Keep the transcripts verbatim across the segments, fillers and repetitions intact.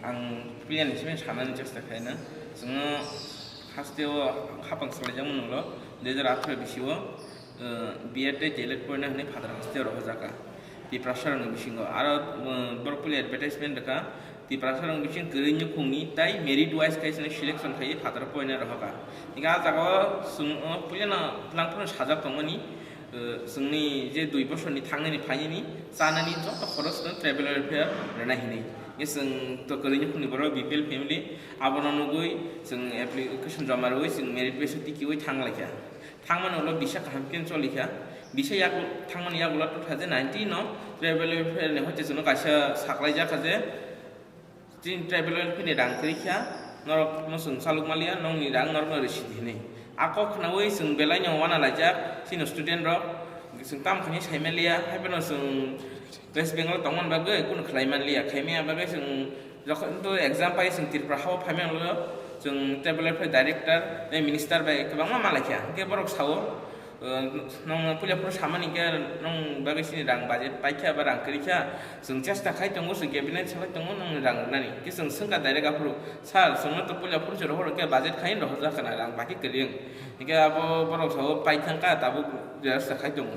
Ang puila ni simi sanani chesta khaina, chwngno hasteo khapang salaijakmani ulo dui hajar atharo bisio, eh, B Ed tei D El Ed poina hwnwi phataro hasteo rohorjakha. Tiprasa rokni bisingo aro, eh, borok puila advertisement rwkha, Tiprasa rokni bising kwrwi nukhungni tei merit wise khe chwngno selection khaiwi phataro poina rohorkha. Hingkhe ah jagao chwng, oh, puilano twlangphano sajak tongmani, eh, chwngni je dui bosorni thangnani phainani chanani joto khorochno tribal welfare rwnai hinwi. Hingkhe chwng to kwrwi nukhungni borok B P L family, abono nugwi chwng application joma rwui chwng merit base o tikiui thang laikha. Thangmani ulo bisa kaham khe choli kha. Bisa yago, thangmani yagulo two thousand nineteen no tribal welfare ni hoite chwngno kaisa saklaijak kha je, chini tribal welfare ni rang kwrwi kha, norok no chwng chalok maliya, nongni rang norok no risi di hinwi. A kok khnaui chwng belai no wana laijak, chini student rok chwng tamo khaini sai manliya, haiphano chwng West Bengal tongmani bagwi kunu khlai manliya, khaimaya bagwi chwng jokhon to exam pai chwng Tripura hao phaimani ulo chwng tribal welfare director tei minister bai kwbangma malaikha, hwnkhe borok sao, Nwng puila phuru samani khe nwng bagwi chini rang budget paikha ba rang kwrwikha, chwng chesta khai tongo, chwng cabinet salai tongo nwng rang rwnani. Khe chwng swngkha direct aphuru, "Sir, chwngno to puila phuru se rohoro khe budget khai rohorjak khna rang baki kwrwi wng." Hingkhe abo borok sao paithangkha tabuk rest khai tongo.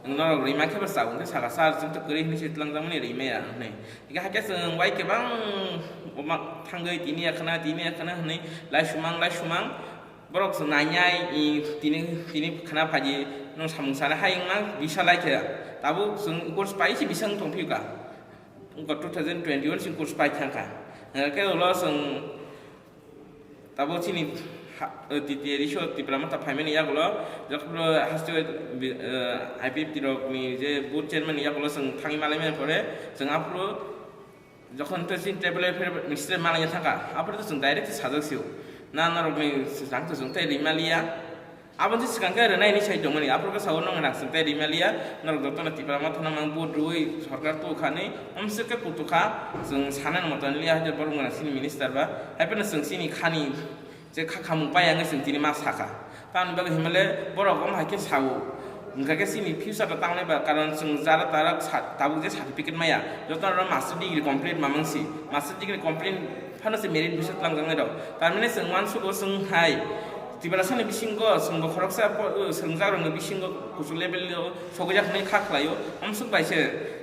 Nwng norok rwima khe bo chao hwnkhe sakha, "Sir, chwng to kwrwi hinwi se twlangjakmani rwimaya," hwnwi. Hingkhe hakhe chwng bai kwbang thangwi tini ya khna, tini ya khna hwnwi laisumang, laisumang. Borok chwng nainai, i, tini, tini khna phaidi, nwng samung sana hai wngma bisa lai khe. Tabuk chwng course pai se bisa wng tong phiyuka. Wngkha two thousand twenty-one sing course pai thangkha. Hingkhe ulo chwng tabuk chini ha, eh, T T A riso Tipra Motha phaimani yagulo, jokhonlo haste, eh, I P F T rokni je board chairman ni yagulo chwng thangwi malaimani pore, chwng aphuru Jokhon to chini tribal welfare minister manai thangkha, aphuru to chwng direct sajak sio. Na norokni rang to chwng tei rimaliya. Aboni swkang khe rwnai hinwi sai tongmani, aphuru khe sao nong rang chwng tei rimaliya, norok jotono Tipra Motha no mang vote rwui sorkar tukha ni, omswk khe kutukha, chwng sanani moto liya hai borok mwnang chini minister ba, hai phano chwng chini khani Je kha khamung pai wngwi chwng tini ma sakha. Tamoni bagwi himle borok omo hai khe sao. Hwnkha khe chini future rok tangnai ba, karon chwng jara tara sa-, tabuk je certificate maya, joto no master degree complete mamang si. Master degree complete phano se merit bisa twlangjaknai rok. Tamni chwng uansugo chwng hai Tiprasani bisingo chwngbo khoroksa po-, swrwngjak rokni bisingo kuchuk level o sogwi jak hwnwi kha khlaio. Amswk bai se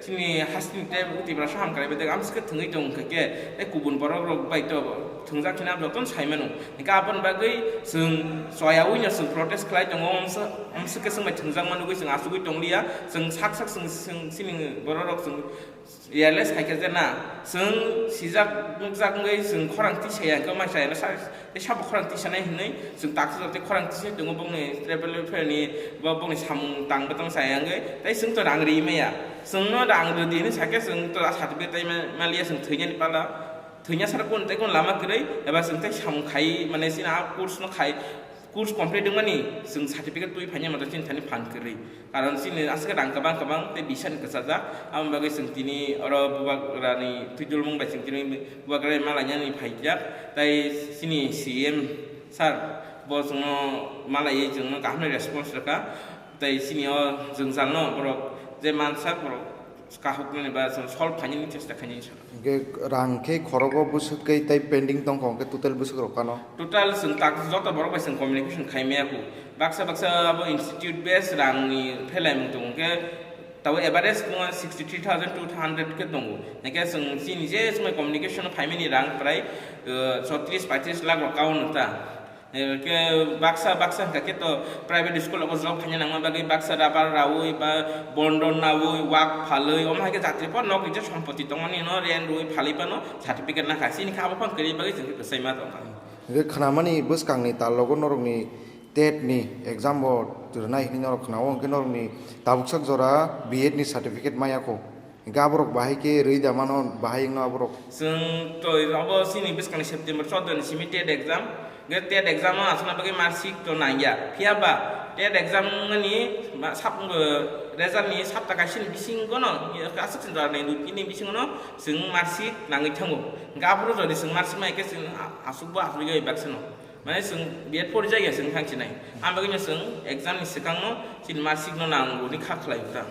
chini hasteni tei Tiprasa hamkrai bai tei amswk khe thwngwi tong hwnkha khe tei kubun borok rok bai to thwngjak hwnwi ang jotono sai mano. Hingkhe aboni bagwi chwng choyaui no chwng protest khlai tongo, omsa-, omswk khe chwng bai thwngjak manugwi chwng achugwi tong liya, chwng sak sak chwng, chwng chini borok rok chwng realize khai khe je na, chwng sijak nukjak wngwi chwng khorang tisa ya, hwnkhe mai chaya no sa, tei sabo khorang tisanai hinwi chwng taksa tei khorang tisai tongo, bokni tribal welfare ni bo bokni samung tang bwtang chaya wngwi, tei chwng to rang ri maya, chwngno rang rwdi hinwi sakhe chwng to certificate tei ma-, maliya chwng thwinani pala. Thwina sara kun tei kun lama kwrwi, eba chwng tei samung khai, mane, chini a course no khai, course complete wngmani chwng certificate twi phaina mata chini thani phan kwrwi. Karon chini aswk rang kwbang kwbang tei bisani kwchajak, aboni bagwi chwng tini oro bubagrani twidulmung bai chwng tini bubagra malainani phaijak, tei chini C M sir bo chwngno malaiwi chwngno kaham response rwkha, tei chini o jwngjalno borok je mansak borok kahuknani ba chwng solve khainani chesta khainani saka. Hingke rang khe khorogo bwswk khe tei pending tongkha, hingke total bwswk rok kano? Total chwng tak joto borok bai chwng communication khai maya kho. Baksa baksa abo institute base rangni phelai mung tongo, hingke tabo average no sixty three thousand two hundred khe tongo. Hingke chwng chini je chwng communication phaimani rang prai, eh, chotris paitris lakh rok kaun ta. Hingke baksa baksa hingka khe to private school rogo job khaina nangma bagwi baksa rabar raui ba bondo naui wak phalwi omo hai khe jatri po nok ni je sompoti tongmani no rent rwi phalwi phano certificate nakha, chini khe abo phang kwrwi bagwi chwng khe kwchai ma tongkha. Hingke khnamani bwskangni tal rogo norokni tet ni exam bo rwnai hinwi norok khnao, hingke norokni tabuksak jora B Ed ni certificate maya kho. Hingke aborok bahai khe rwi da mano, bahai wngno aborok. Chwng to abo chini bwskangni September choudo ni simi tet exam. Hingke tet exam o aswkna bagwi marksheet to nangya. Phiya ba tet exam wngmani ma-, sap-, result ni sapta kaisa ni bisingo no, aswk chwng jora nai dui tin ni bisingo no chwng marksheet nangwi thango. Hingke aphuru jodi chwng marksheet mai khe chwng a-, aswk bo aswk bai baksa no. Mane chwng B Ed pori jagya chwng thang chinai. Ang bagwi no chwng exam ni swkang no chini marksheet no nango ni kha khlai ta.